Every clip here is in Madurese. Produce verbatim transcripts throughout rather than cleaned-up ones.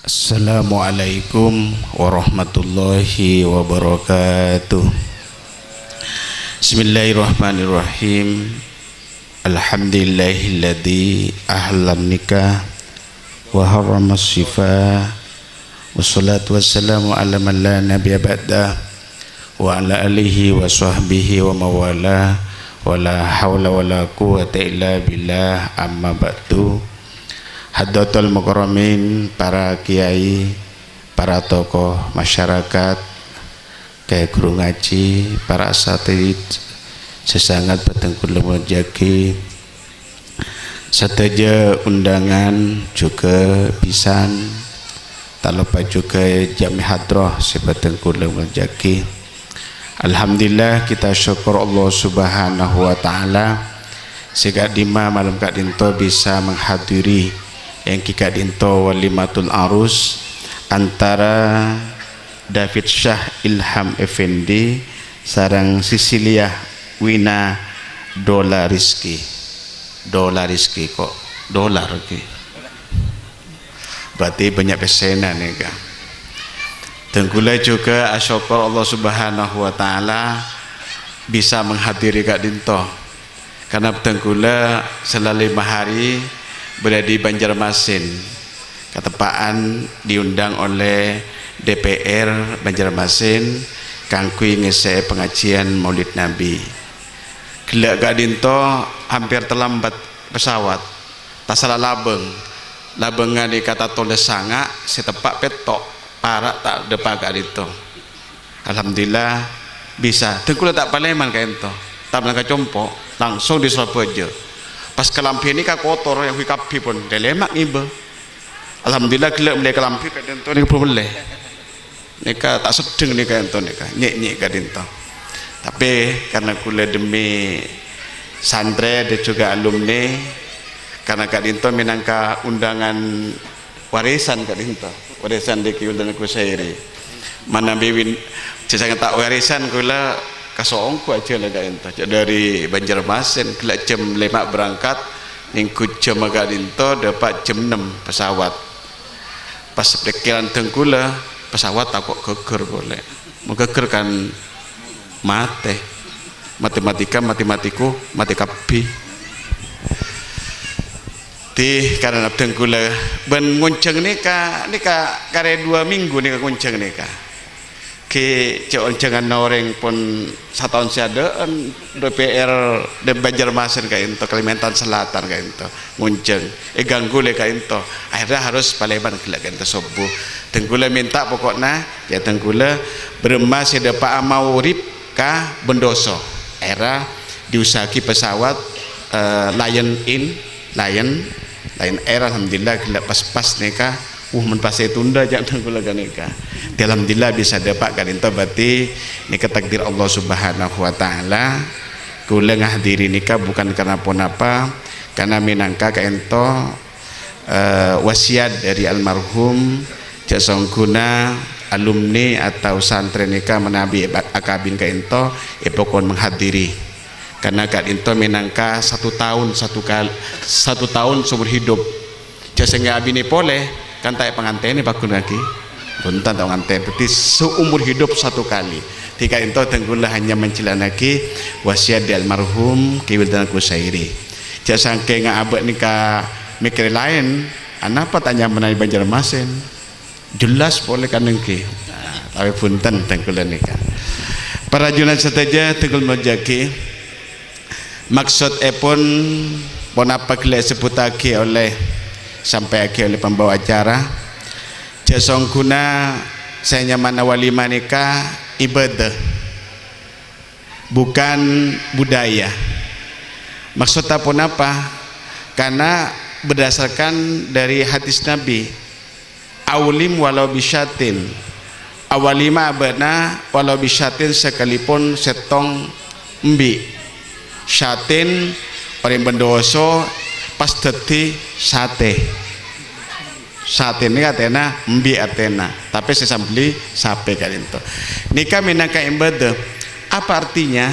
Assalamualaikum warahmatullahi wabarakatuh. Bismillahirrahmanirrahim. Alhamdulillahilladzi ahallan nikah wa harramas sifah. Wassalatu wassalamu ala man la nabiyya ba'da, wa ala alihi wa sahbihi wa mawala, wa la haula wa la quwwata illa billah, amma ba'du. Hadratul mukarramin, para kiai, para tokoh masyarakat, kiai guru ngaji, para asatidz sè sanget bhâdhân kaulâ molja'aghi, sadhâjâ undangan jhughân bhisan, ta' loppa jhughân jami hadroh sè bhâdhân kaulâ molja'aghi. Alhamdulillah, kita syukur Allah Subhanahu wa Ta'ala, sè ka'dimma malem ka'dinto bisa menghadiri èngghi ka'dinto walimatul arus antara David Syah Ilham Effendi sareng Sisilia Wina Dola Rizki. Dola Rizki, kok dolar ki. Berarti bânnya' pèssèna nèka. Dhân kaulâ jhughân asokkor Allah Subhanahu wa Ta'ala bisa menghadiri ka'dinto. Karna dhân kaulâ sèla lèma hari berada di Banjarmasin. Kateppa'an diundang oleh D P R Banjarmasin kaangghuy ngèssè'è pangajiân Maulid Nabi. Ghellâ' ka'dinto hampir terlambat pesawat. Tasala labâng. Labângnga nèka tatolès sanga', sè teppa' pètto', para' ta' dâpa' ka'dinto. Alhamdulillah, bisa. Dhân kaulâ ta' palèman ka'dinto. Ta' malangka compo', langsung di Surabaya. Pas kalambhi nèka kotor, èngghi kabbhi pon, lèlèma' ngibâ. Alhamdulillah, ghellâ' mellè kalambhi, ka'dinto nèka buru mellè. Nèka ta' seddheng nèka ènto nèka, nyè'-nyè' ka'dinto. Tapè karna kaulâ demi santrè dan juga alumni, karna ka'dinto mènangka undangan warisan ka'dinto, warisan dâri Ki Wildan Kusairi. Manabi win-, jhâ' sanget ta' warisan kaulâ kasongghu ajhâlân ka'dinto. Jhâ' dâri Banjarmasin, ghellâ' jam lèma' berangkat, nèngghu jam ka'dinto, dâpa' jam ennem pesawat. Pas pèkkèran dhân kaulâ, pesawat tako' ghâgghâr polè. Mon ghâgghâr kan matè. Matematika, matematiku, matè kabbhi. Dhi karana dhân kaulâ bân ngonjhâng nèka, nèka karè dua minggu nèka ngonjhâng nèka. Ghi' jhâ' onjhânganna orèng pon sataon sè adâ'ân, D P R dâ' Banjarmasin ka'dinto, Kalimantan Selatan ka'dinto, ngonjhâng, èganggu lè ka'dinto. Akhirnya harus palèman ghellâ' ka'dinto sobbhu. Dhân kaulâ mènta poko'na, ya dhân kaulâ, bârâmma sè dâpa'a maghrib ka Bondowoso. Akhirnya diusaha'aghi pesawat, eh, Lion Air, Lion, Lion Air, alhamdulillah, ghellâ' pas-pas nèka. Uh, mon pas ètunda, jhâ' dhân kaulâ ghânèka. Dhi alhamdulillah bisa dâpa' ka'dinto, berarti nèka takdir Allah Subhanahu wa Ta'ala. Kaulâ ngahadiri nèka bukan karena ponapa, karena mènangka ka'dinto, eh, wasiat dâri almarhum, jhâ' songghuna alumni atau santrè nèka manabi eba-, akabin ka'dinto, èpakon menghadiri. Karena ka'dinto mènangka satu tahun satu kal-, satu tahun seumur hidup. Jhâ' sè ngabinè polè, kan ta' èpangantènè paggun ka'dinto. Bhunten ta' ngantèn. Dhâddhi seumur hidup satu kali. Dhi ka'dinto dhân kaulâ hanya menjalanaghi wasiat dâri almarhum Ki Wildan Kusairi. Jhâ' sangkènga abâ' nèka mèkkèrè laèn, anapa ta' nyamana è Banjarmasin? Jelas polè kanènggi. Nah, tapè bhunten dhân kaulâ nèka. Para ajunan sadhâjâ, dhân kaulâ molja'aghi. Maksodèpon ponapa ghellâ' èsebbhuttaghi olè, sampèyaghi olè pembawa acara. Jhâ' songghuna sè nyamana walimah nèka ibadah, bukan budaya. Maksodda ponapa? Karena berdasarkan dari hadis Nabi, "Aulim walau bisyatin." Awalima abâ'na walau bisyatin, sakalèpon sèttong embi'. Syatin, orèng Bondowoso, pas dhâddhi satè. Satè nèka artèna embi' artèna, tapè sè sambelli sapè ka'dinto. Nèka mènangka ibadah. Apa artinya?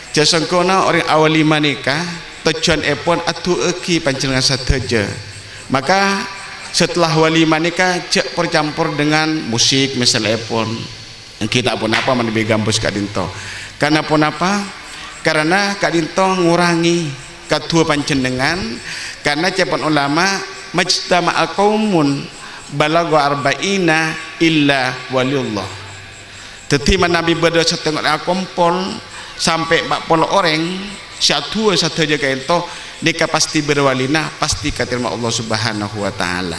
Jhâ' songghuna orèng awalima nèka tojjhuwânèpon adu'aaghi panjhennengngan sadhâjâ. Maka Setelah walimah nèka jhâ' por-campor dengan musik, misalèpon. Èngghi ta' ponapa manabi gambus ka'dinto. Karana ponapa? Karana ka'dinto ngurangè kaduwâ panjhennengngan, karana ca'èpon ulama, "Majtama'a qaumun balagha arba'ina illa waliyullah." Dhâddhi, manabi bâdâ sèttong orèng akompol sampè' empa' polo orèng, sè aduwâ sadhâjâ ka'dinto, nèka pastè bâdâ walina, pastè èkatarèma Allah Subhanahu wa Ta'ala.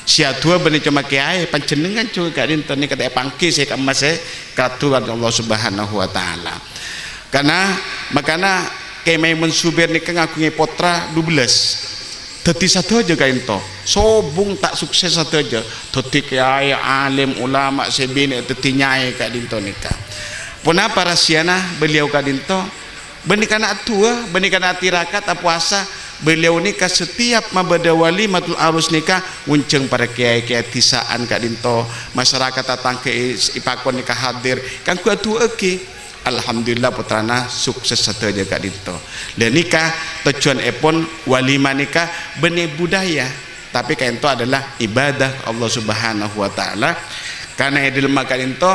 Sè aduwâ bânnè coma kèyaè, panjhennengngan jhughân ka'dinto nèka ta' èpangghi sè ka'emma sè kaduwâ Allah Subhanahu wa Ta'ala. Karana, makana Kè Maimun Zubair nèka ngaghungè pottra dubellâs. Dhâddhi sadhâjâ ka'dinto. Sobung ta' sukses sadhâjâ. Dhâddhi kèyaè, alim, ulama, sè binè' dhâddhi nyaè ka'dinto nèka. Ponapa rahasiana beliau ka'dinto? Bânnè kana' aduwâ, bânnè kana' tirakat, apowasa, beliau nèka setiap mabâdâ walimatul arus nèka ngonjhâng para kèyaè-kèyaè disa'an ka'dinto, masyarakat tatangghâ è-, èpakon nèka hadir, kaangghuy aduwâ'aghi. Alhamdulillah, pottrana sukses sadhâjâ ka'dinto. Lah nèka tojjhuwânnèpon walimah nèka bânnè budaya, tapè ka'dinto adalah ibadah ka Allah Subhanahu wa Ta'ala. Karana è dhâlemma ka'dinto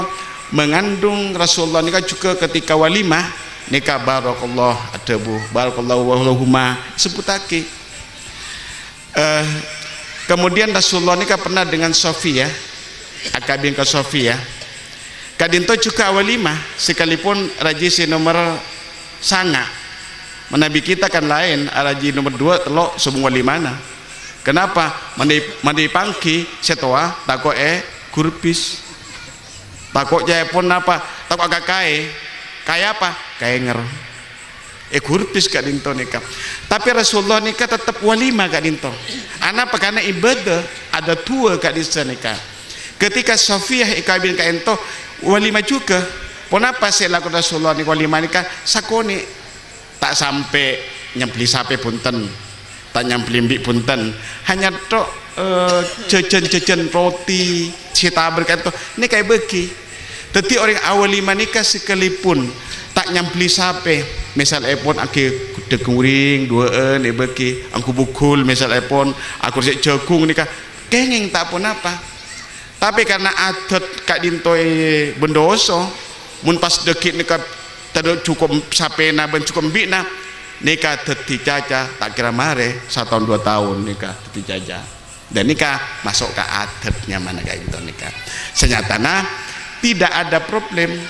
mengandung Rasulullah nèka jhughân ketika walimah nèka barakallah adhâbu, "Barakallahu lahuma," sebbhuttaghi. Eh, kemudian Rasulullah nèka pernah dengan Sofiyah, akabin ka Sofiyah. Ka'dinto jhughân awalimah, sakalipun rajhi sè nomer sanga'. Manabi kita kan laèn, arajhi nomer duwâ', tello', sobung walimana. Kenapa? Manabi, manabi èpangghi sè towa, tako' ègurbis. Tako' ca'èpon napa? Tako' akakaè. Kaè apa? Kaènger. Ègurbis ka'dinto nèka. Tapè Rasulullah nèka tettep walimah ka'dinto. Anapa? Karana ibadah ada duwâ ka'dissa nèka. Ketika Safiyah èkabin ka'dinto, walimah jhughân. Ponapa sè èlakon Rasulullah nèka walimah nèka? Sakonè'. Ta' sampè' nyambelli sapè, bhunten. Ta' nyambelli embi', bhunten. Hanya tok, eh, jhâjhân-jhâjhân roti, sè tabâr ka'dinto. Nèka èbâghi. Dhâddhi orèng awalimah nèka sakalipun ta' nyambelli sapè, misalèpon aghi ghudhâk ngoring duwâ'ân èbâghi, angghu bugul misalèpon, aghi sè jhâghung nèka, kèngèng ta' ponapa. Tapè karana adat ka'dinto è Bondowoso, mon pas dhâggi' nèka tadâ' jhuko' sapèna bân jhuko' embi'na, nèka dhâddhi caca ta' kèra marè sataon duwâ taon nèka dhâddhi caca. Dan nèka maso' ka adat nyamana ka'dinto nèka. Sanyatana tidak ada problem,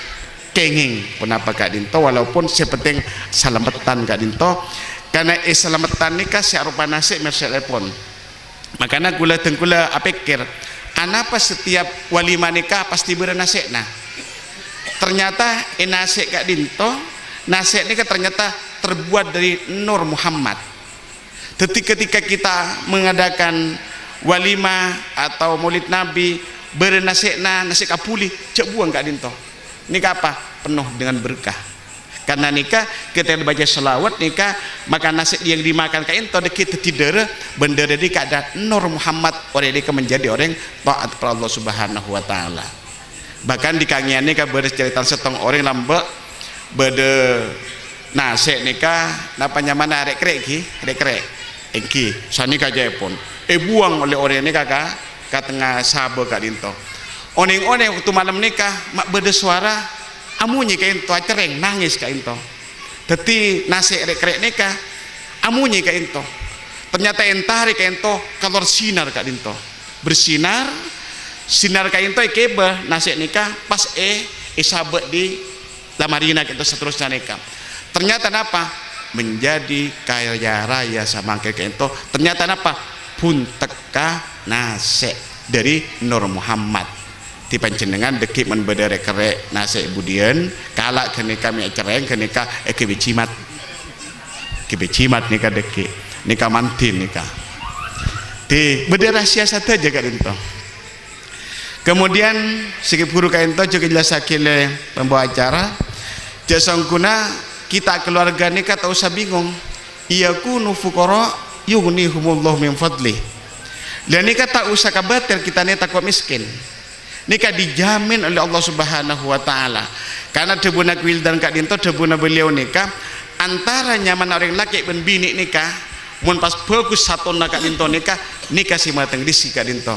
kèngèng ponapa ka'dinto, walaupun sè penting salameddhân ka'dinto, karana è salameddhân nèka sè aropa nasè' merselèpon. Makana kaulâ dhâng kaulâ apèkkèr, anapa setiap walimah nèka pastè bâdâ nasè'na? Ternyata è nasè' ka'dinto, nasè' nèka ternyata terbuat dari Nur Muhammad. Dhâddhi, ketika kita mengadakan walimah atau Maulid Nabi, bâdâ nasè'na, nasè' kabuli, jhâ' buwâng ka'dinto. Nèka apa? Penuh dengan berkah. Karena nèka, ketika baca shalawat nèka, maka nasè' yang dimakan ka'dinto dhâggi' dhâddhi dârâ, bân dârâ nèka ada Nur Muhammad, orèng nèka menjadi orèng taat kepada Allah Subhanahu wa Ta'ala. Bahkan di Kangean nèka bâdâ carètana sèttong orèng lambâ' bâdâ nasè' nèka, napa nyamana, rèk-rèk ghi? Rèk-rèk. Èngghi, sanèka ca'èpon. Èbuwâng ollè orèng nèka ka, ka tengnga sabâ ka'dinto. Onèng-onèng bâkto malem nèka ma' bâdâ sowara amonyè ka'dinto, acerrèng, nangès ka'dinto. Dhâddhi nasè' rèk-rèk nèka amonyè ka'dinto. Ternyata èntarè ka'dinto kalowar sinar ka'dinto. Bersinar, sinar ka'dinto èkèbâ nasè' nèka pas è, èsabâ' di lamarina ka'dinto saterrossa nèka. Ternyata napa? Menjadi kaya raya samangkèn ka'dinto. Ternyata napa? Buntekka nasè' dâri Nur Muhammad. Dhâddhi panjhennengngan dhâggi' mon bâdâ rèk-kerrèk nasè' budiyân, kala' ghânèka mè' acerrèng, ghânèka èghâbây jimat. Èghâbây jimat nèka dhâggi'. Nèka mandhi nèka. Dhâddhi bâdâ rahasia sadhâjâ ka'dinto. Kemudian, sè buru ka'dinto jhughân èjellassaghi ollè pembawa acara, jhâ' songghuna kita keluarga nèka ta' osa bingung. "Iyakunu fuqara yughnihumullahu min fadlih." Lah nèka ta' osa kabâtèr kita nèka tako' mèskèn. Nèka dijamin oleh Allah Subhanahu wa Ta'ala. Karana dhâbuna Wildan ka'dinto, dhâbuna beliau nèka, antara nyamana orèng lakè' bân binè' nèka, Mon pas bhâghus satonna ka'dinto nèka, nèka sè mateng rizki ka'dinto.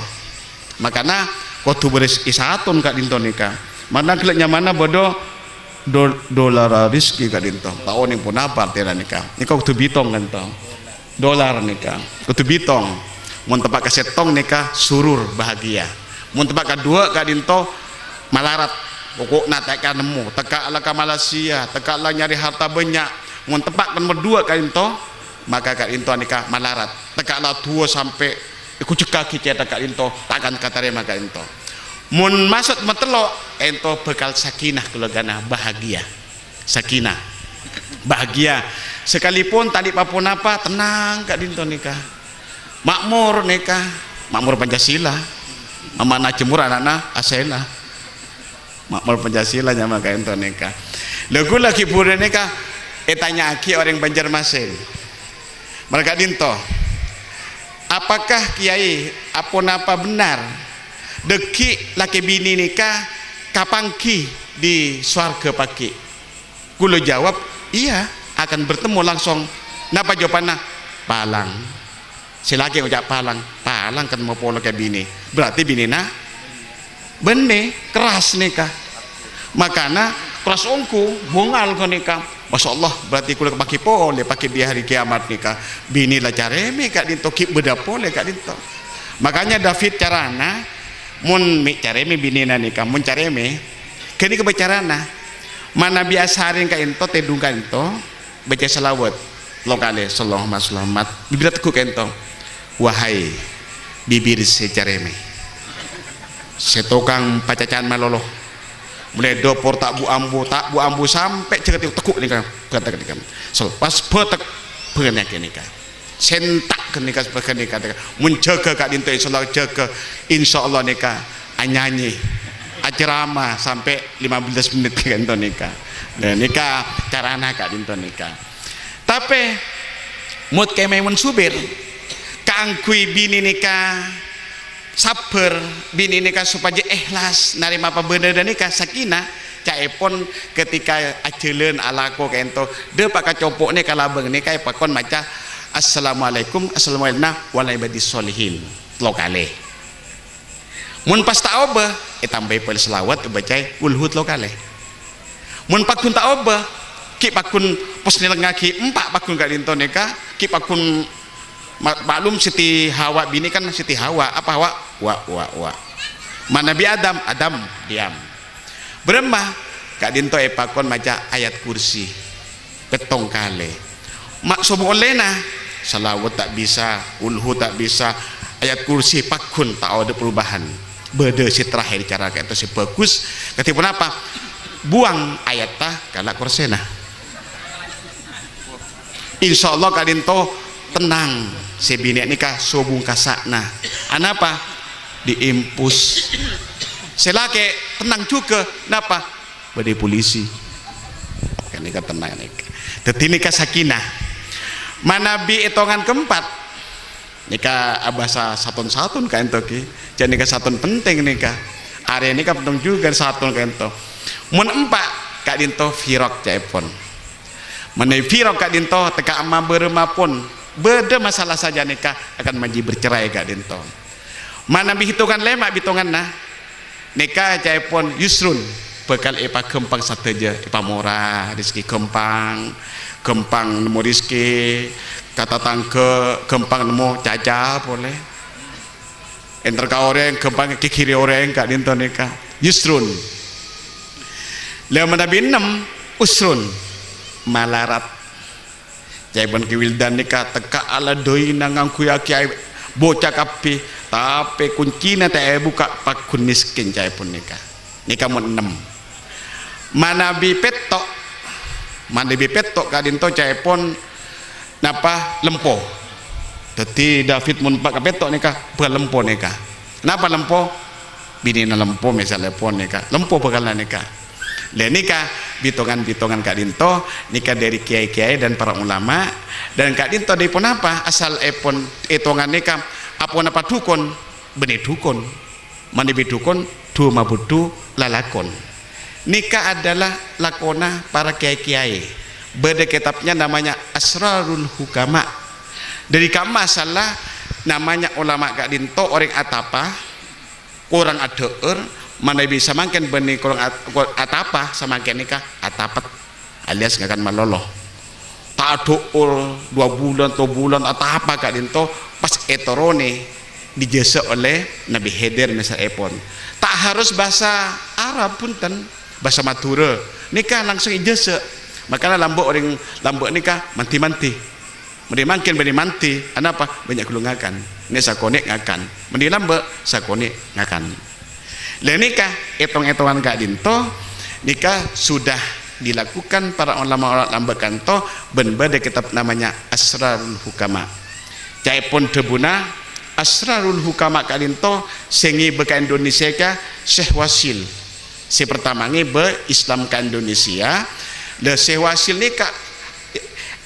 Makana kodhu bârâs è saton ka'dinto nèka. Makana ghellâ' nyamana bâdâ dol-, dolar rizki ka'dinto. Ta' onèng ponapa artèna nèka. Nèka kodhu bitong ka'dinto. Dolar nèka. Kodhu bitong. Mon teppa' ka sèttong nèka surur, bahagia. Mon teppa' ka duwâ' ka'dinto malarat. Poko'na ta' èkanemmo. Tekka' la ka Malaysia, tekka' la nyarè harta bânnya'. Mon teppa' ka nomor duwâ' ka'dinto, maka ka'dinto nèka malarat. Tekka' la duwâ' sampè' èghujheggaghi cèthak ka'dinto, ta' akan katarèma ka'dinto. Mon maksod matello', ènto bhâkal sakinah keluargana, bahagia. Sakinah. Bahagia. Sakalipon tadâ' pa-ponapa, tennang ka'dinto nèka. Makmur nèka. Makmur Pancasila. Mamana jemur ana'na asèna. Makmur Pancasila nyama ka'dinto nèka. Lha ghulâ ghi' bhuru nèka ètanya'aghi orèng Banjarmasin. Mara ka'dinto, apakah Kiai aponapa bhennar dhâggi' lakè binè nèka kapangghi di sowarghâ pagghi'? Ghulâ jawab, "Iya, akan bertemu langsung." Napa jawabanna? "Palang." Sè lakè ngoca' palang, "Palang kan mapolo ka binè." Berarti binèna bânnè, keras nèka. Makana keras ongghu, bungal ghânèka. Masya Allah, berarti ghulâ pagghi' polè, pagghi' di hari kiamat nèka. Binè la carèmè ka'dinto, ghi' bâdâ polè ka'dinto. Makanya David carana, mon mè' carèmè binèna nèka, mon carèmè, ghânèka bâ carana. Manabi asarèng ka'dinto, tèdung ka'dinto, bâca shalawat tello kalè, "Allahumma shalli Muhammad." Bibirra tegghu' ka'dinto, "Wahai bibir sè carèmè, sè tokang pacaca'an malolo, molaè dâpor ta' bu-ambu, ta' bu-ambu sampè' jâgâ tegghu' nèka, bâtek nèka." So, pas bâtek, bâtek nèka. Sènta' ghânèka, ghânèka, ghânèka. Mon jâgâ ka'dinto, insyaallah jâgâ. Insyaallah nèka anyanyi, aceramah sampè' lima belas menit ka'dinto nèka. Nah, nèka carana ka'dinto nèka. Tapè, mot kèmè mon subir, kaangghuy binè nèka sabbhâr, binè nèka sopajâ èhlas narèma pabhendhârân nèka, sakinah, ca'èpon ketika ajhâlân alako ka'dinto, dâpa' ka compo'na ka labâng nèka èpakon maca, "Assalamualaikum, assalamualaikum, wa ala ibadis sholihin." Tello kalè. Mon pas ta' obâ, ètambâi polè shalawat, èbâcaè kulhu tello kalè. Mon paggun ta' obâ, ghi' paggun pos nèlengngaghi empa' paggun ka'dinto nèka, ghi' paggun ma-, maklum Siti Hawa binè kan Siti Hawa, apa Hawa? Wa, wa, wa. Manabi Adam, Adam, diam. Bârâmma ka'dinto èpakon maca ayat kursi pèttong kalè. Ma' somo ollèna, shalawat ta' bisa, kulhu ta' bisa, ayat kursi paggun ta' ada perubahan. Bâdâ sè terakhir cara ka'dinto sè bhâghus. Kadhi ponapa? Buwâng ayatta kala' korsèna. Insyaallah ka'dinto tennang sè binè' nèka sobung kasa'na. Anapa? Diimpus. Sè lakè' tennang jhughân. Napa? Bâdâ polisi. Ka'nèka tennang nèka. Dhâddhi nèka sakinah. Manabi ètongan keempat, nèka abhâsa saton-saton ka'dinto, ghi. Jhâ' nèka saton penting nèka. Arè nèka penting jhughân saton ka'dinto. Mon empa' ka'dinto firaq ca'èpon. Manabi firaq ka'dinto tekka' ma-, bârâmma pon bâdâ masalah sajân nèka akan majhi bercerai ka'dinto. Manabi hitongan lèma' bitonganna, nèka ca'èpon yusrun, bhâkal èpaghâmpang sadhâjâ, èpamora, rezeki ghâmpang, ghâmpang nemmo rezeki, ka tatangghâ ghâmpang nemmo caca polè. Èntar ka orèng ghâmpang èghigghiri orèng ka'dinto nèka. Yusrun. Lha manabi ennem, usrun, malarat. Ca'èpon Ki Wildan nèka tekka' ala dâina ngangghuyyaghi aè-, bocah kabbhi, tapè kuncina ta' èbukka' paggun mèskèn ca'èpon nèka. Nèka mon ennem. Manabi pètto', manabi pètto' ka'dinto ca'èpon napa lempo. Dhâddhi David mon pa-, kapètto' nèka bhâkal lempo nèka. Napa lempo? Binèna lempo, mèsalèpon nèka. Lempo bhâkalla nèka. Lha nèka bitongan-bitongan ka'dinto nèka dâri kiai-kiai dan para ulama, dan ka'dinto dâri ponapa asal èpon ètongan nèka, aponapa dhukon, bânnè dhukon. Manabi dhukon, dhu mabudhu lalakon. Nèka adalah lakona para kiai-kiai. Bâdâ kètabbhâ namanya Asrarul Hukama. Dhâri ka'emma asalla namanya ulama ka'dhinto orèng atapa, korang adhâ'âr, manabi samangkèn bânnè korang at-, atapa samangkèn nèka atapet, alias ngakan malolo. Ta' adhâ'âr dua bulan, tello bulan, atapa ka'dhinto pas ètoronè dijâsâ olè Nabi Khidir mèsalèpon. Ta' harus bhâsa Arab, bhunten, bhâsa Madhurâ. Nèka langsung èjâsâ. Makana lambâ' orèng lambâ' nèka mandhi-mandhi. Manabi mangkèn bânnè mandhi, anapa? Bânnya' ghâllu ngakan. Nè sakonè' ngakan. Manabi lambâ', sakonè' ngakan. Lah nèka, ètong-ètongan ka'dhinto, nèka sudah dilakukan para ulama lambâ' ka'dhinto, bân bâdâ kitab namanya Asrarul Hukama. Ca'èpon dhâbuna, Asrarul Hukama ka'dhinto sè ngibâ ka Indonesia ka Syekh Wasil. Sè pertama ngibâ Islam ka Indonesia. Lah, Syekh Wasil nèka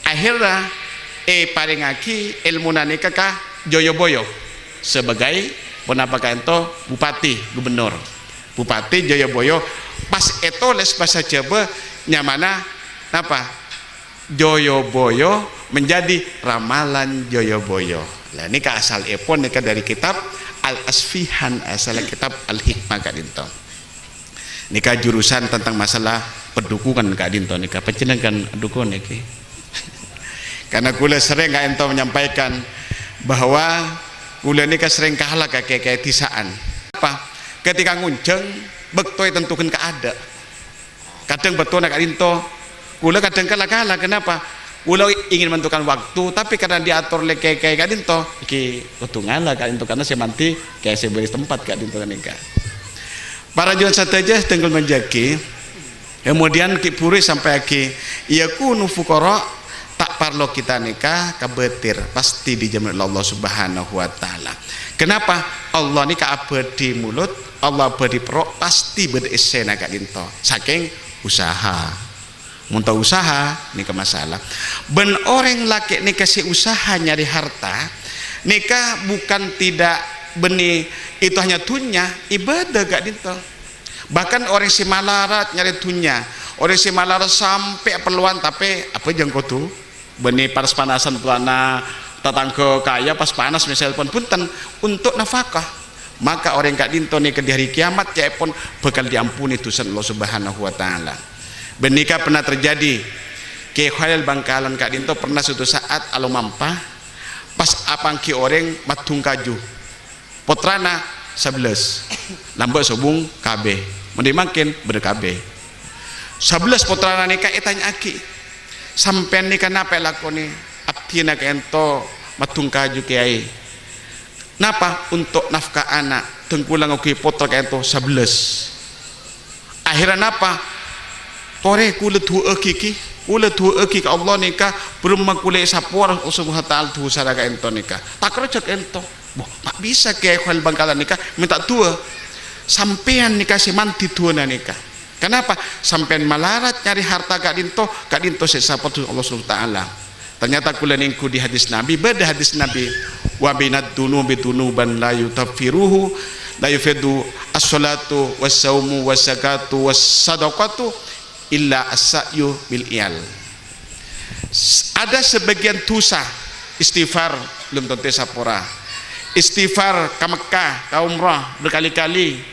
akhirnya èparèngaghi èlmuna nèka ka Joyoboyo sebagai ponapa ka'dhinto bupati, gubernur. Bupati Joyoboyo pas ètolès bhâsa Jhâbâ nyamana napa? Joyoboyo menjadi Ramalan Joyoboyo. Lah, nèka asalèpon nèka dhâri kitab Al-Asfihan, asal kitab Al-Hikmah ka'dhinto. Nèka jurusan tentang masalah pendukungan ka'dhinto nèka. Panjhennengngan kan dukung nèka. Karena kaulâ sering ka'dhinto menyampaikan bahwa kaulâ nèka sering kalah ka kè-, kè dhisa'an. Apa? Ketika ngonjhâng, bâkto ètentukan kaadâ'. Kadhâng bâktona ka'dhinto, kaulâ kadhâng kala-kala. Kenapa? Kaulâ ingin menentukan waktu, tapi karena diatur oleh kè-, kè-, ka'dhinto, iki kodhu ngala ka'dhinto, karena sè mandhi kè-, sè bâri' tempat ka'dhinto nèka. Para jemaah sadhâjâ, tenggal manjâghi, kemudian ki buru sampèyaghi, yakunu fuqara, ta' parlo kita nèka kabâtèr, pasti dijamin oleh Allah Subhanahu wa Ta'ala. Kenapa? Allah nèka abâdhi mulud, Allah abâdhi perro', pasti bâdâ essèna ka'dhinto. Sakèng usaha. Mon ta' usaha, nèka masalah. Bân orèng lakè' nèka sè usaha nyarè harta, nèka bukan tidak bânnè itu hanya dhunnya, ibadah ka'dhinto. Bahkan orèng sè malarat nyarè dhunnya, orèng sè malarat sampè' parlowan, tapè apa jhâng kodhu bânnè panas-panasan polana tatangghâ kaya pas panas, misalpon, bhunten, untuk nafakah. Maka orèng ka'dhinto nèka di hari kiamat ca'èpon bhâkal diampuni dhusana Allah Subhanahu wa Ta'ala. Bân nèka pernah terjadi, Kè Khalil Bangkalan ka'dhinto pernah suatu saat alomampa, pas apangghi orèng maddhung kaju. Pottrana sabellâs. Lambâ' sobung kabhi. Manabi mangkèn bâdâ kabhi. Sabellâs pottrana nèka ètanya'aghi, "Sampèyan nèka napa èlakonè? Abdhina ka'dhinto maddhung kaju, Kèyaè. Napa? Untuk nafkah ana'. Dhâng kaulâ ngangghuy pottra ka'dhinto sabellâs." Akhèrra napa? "Torè kaulâ du'âaghi, Kè. Kaulâ du'âaghi ka Allah nèka, bârâmma kaulâ èsapora Allah Subhanahu wa Ta'ala dhusana ka'dhinto nèka. Ta' karajâ ka'dhinto." Wah, ta' bisa Kè Khalil Bangkalan nèka mènta du'a. Sampèyan nèka sè mandhi du'âna nèka. Kenapa? Sampèyan malarat nyarè harta ka'dhinto, ka'dhinto sè èsapora Allah Subhanahu wa Ta'ala. Ternyata kaulâ nèngghu di hadis Nabi, bâdâ hadis Nabi, "Wa minad dzunubi dzunuban la yukaffiruhu, la yukaffiru as-shalatu was-shaumu was-zakatu was-shadaqatu illa as-sa'yu bil iyal." S-, ada sebagian dosa, istighfar belum tentu sapora. Istighfar ka Mekkah, ka umrah berkali-kali,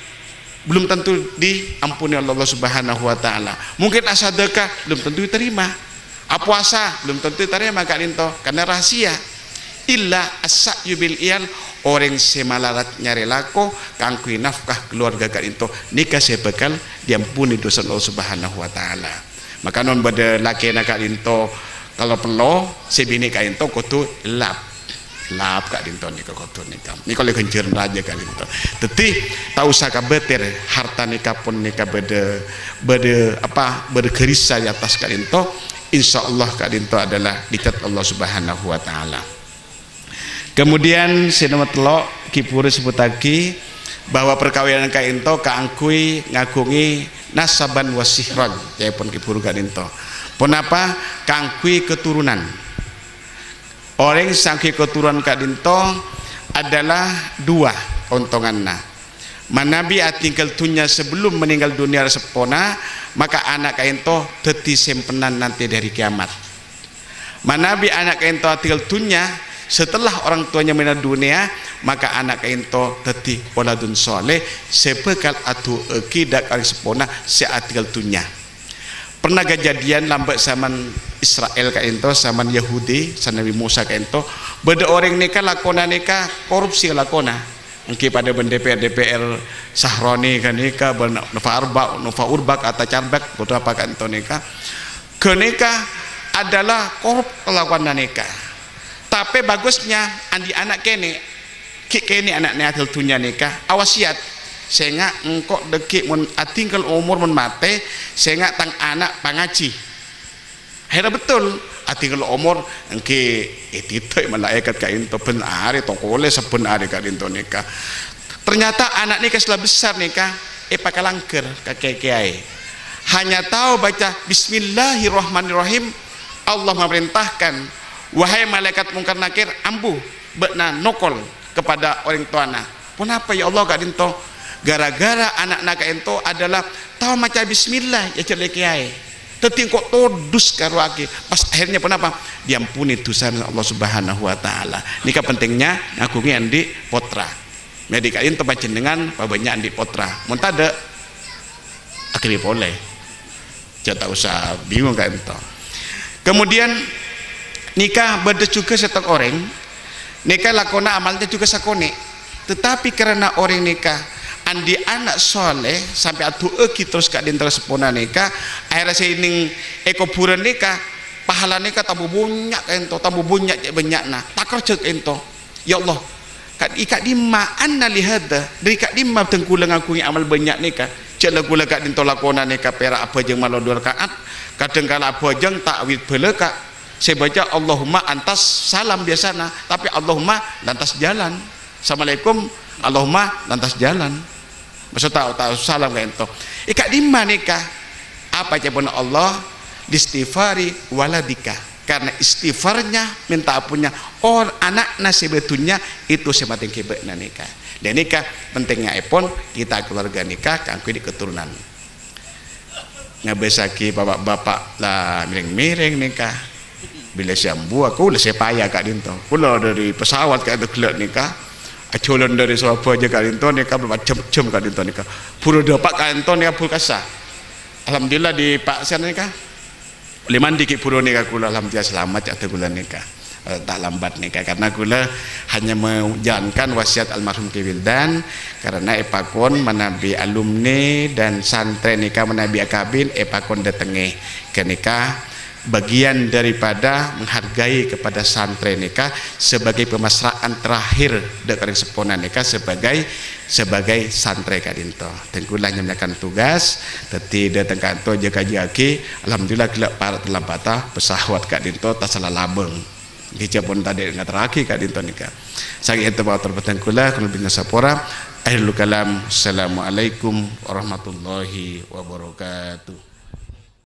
belum tentu diampuni oleh Allah Subhanahu wa Ta'ala. Mungkin asadaka belum tentu diterima. Apuasa belum tentu diterima ka'dhinto, karena rahasia. Illa as-sa'yu bil iyal, orèng sè malarat nyarè lako kaangghuy nafkah keluarga ka'dhinto, nèka sè bhâkal diampuni dhusana Allah Subhanahu wa Ta'ala. Maka non bâdâ lakèna ka'dhinto, kalau perlu, sè binè ka'dhinto kodhu lap. Lap ka'dhinto nèka kodhu nèka. Nèka ollè ghânjhârân rajâ ka'dhinto. Dhâddhi, ta' osa kabâtèr, harta nèka pon nèka bâdâ, bâdâ apa, bâdâ ghârissa di atas ka'dhinto. Insyaallah ka'dhinto adalah dicèt Allah Subhanahu wa Ta'ala. Kemudian, sè nomer tello', Ki Buru sebbhuttaghi bahwa parkabinan ka'dhinto kaangghuy ngaghungè nasaban wa sihran, ca'èpon Ki Buru ka'dhinto. Ponapa? Kaangghuy keturunan. Orèng sè angghuy keturunan ka'dhinto adalah dua kaontonganna. Manabi atinggal dhunnya sebelum meninggal dunia seppona, maka ana' ka'dhinto dhâddhi sèmpenan nanti di hari kiamat. Manabi ana' ka'dhinto atinggal dhunnya Setelah orang tuanya meninggal dunia, maka anak ka'ento daddi waladun sholeh sè bhâkal adu'aaghi dâ' ka orèng seppona sè adhingghâl dhunnya. Pernah kejadian lambâ' zaman Israel ka'ento, zaman Yahudi, zaman Nabi Musa ka'ento, bâdâ orèng nèka lakona nèka korupsi lakona. Èngghi padâ bân D P R, D P R Sahroni ghânèka, bân Nova Arba, Nova Urba, Atta Carbak, bâdâ apa ka'ento nèka. Ghânèka adalah korup kalakowanna nèka. Tapè bagusnya andi' ana' kènè', ghi' kènè' ana'na adhingghâl dhunnya nèka, awasiyat, "Sènga' engko' dhâggi' mon adhingghâl omor mon matè, sènga' tang ana' pangajhi." Akhirnya betul, adhingghâl omor èngghi èdhidhâi malaèkat ka'ento bân arè, tokolè sabbhân arè ka'ento nèka. Ternyata ana' nèka sè la bessar nèka èpakalangghâr ka kèyaè-kèyaè. Hanya tao baca, "Bismillahirrahmanirrahim, Allah memerintahkan, wahai malaikat Mungkar Nakir, ambu bâ'na nokol kepada orèng towana." "Ponapa, ya Allah, ka'dinto?" "Gara-gara ana'na ka'ento adalah tao maca bismillah, èajhâr la kèyaè. Dhâddhi engko' todus karowa ghi." Pas akhirnya ponapa? Diampuni dusana Allah Subhanahu wa Ta'ala. Nèka pentingnya ngaghungè andi' pottra. Mèdhi ka'dinto panjhennengngan pabânnya' andi' pottra. Mon tadâ', aghâbây polè. Jhâ' ta' osa bingung ka'dinto. Kemudian, nèka bâdâ jhughân sèttong orèng, nèka lakona amalnya jhughân sakonè'. Tetapi karena orèng nèka andi' ana' sholeh sampè' adu'aaghi terros ka'dinto seppona nèka, akhirnya sè nèng è kobhurân nèka, pahala nèka tambâ bânnya' ka'dinto, tambâ bânnya' cè' bânnya'na. Takerjhâ ka'dinto. Ya Allah, ka-, è ka'dimma anna li hadza? Dâri ka'dimma dhâng kaulâ ngaghungè amal bânnya' nèka? Jhâ' la kaulâ ka'dinto lakona nèka pèra' abhâjâng malolo du raka'at, kadhâng kala abhâjâng ta' wit bhâlâka'. Sè èbâca Allahumma antas salam biyasana, tapè Allahumma lantas jalan. Assalamualaikum, Allahumma lantas jalan. Maksud ta', ta' salam ka'dinto. È ka'dimma nèka? Apa ca'èpon Allah? "Listighfari waladika." Karena istighfarnya, minta ampunnya or-, ana'na sè bâdâ è dhunnya, itu sè matèngghi bâ'na nèka. Dan nèka pentingnya'èpon kita keluarga nèka kaangghuy andi' keturunan. Ngabâsaghi bapa'-bapa' la mèrèng-mèrèng nèka. Bilâ sè ambu, aku la sè paya ka'dinto. Kaulâ dâri pesawat ka'dinto ghellâ' nèka. Ajhâlân dâri Surabaya ka'dinto nèka, berapa jam-jam ka'dinto nèka. Buru dâpa' ka'dinto nèka, buru kassa. Alhamdulillah, di Pak Sen nèka. Ollè mandi ghi' buru nèka kaulâ, alhamdulillah, salamet, ca'na kaulâ nèka. Eh, ta' lambat nèka, karena kaulâ hanya menjalankan wasiat almarhum Kè Wildan, karena èpakon manabi alumni dan santrè nèka manabi akabin èpakon dâtengngè. Ghânèka bagian daripada menghargai kepada santrè nèka sebagai pemasraan terakhir dâ' ka orèng seppona nèka sebagai, sebagai santrè ka'dinto. Dhâng kaulâ nyamanakan tugas, dhâddhi dâteng ka'dinto jâgâ-jâgâaghi. Alhamdulillah, ghellâ' para' talampata, pesawat ka'dinto tasala labâng. Ghi' jhâ' pon tadâ' ngaterraghi ka'dinto nèka. Sakèng ènto mator bhâdhân kaulâ, kaulâ bhâdhân sapora. Akhirul kalam, assalamualaikum warahmatullahi wabarakatuh.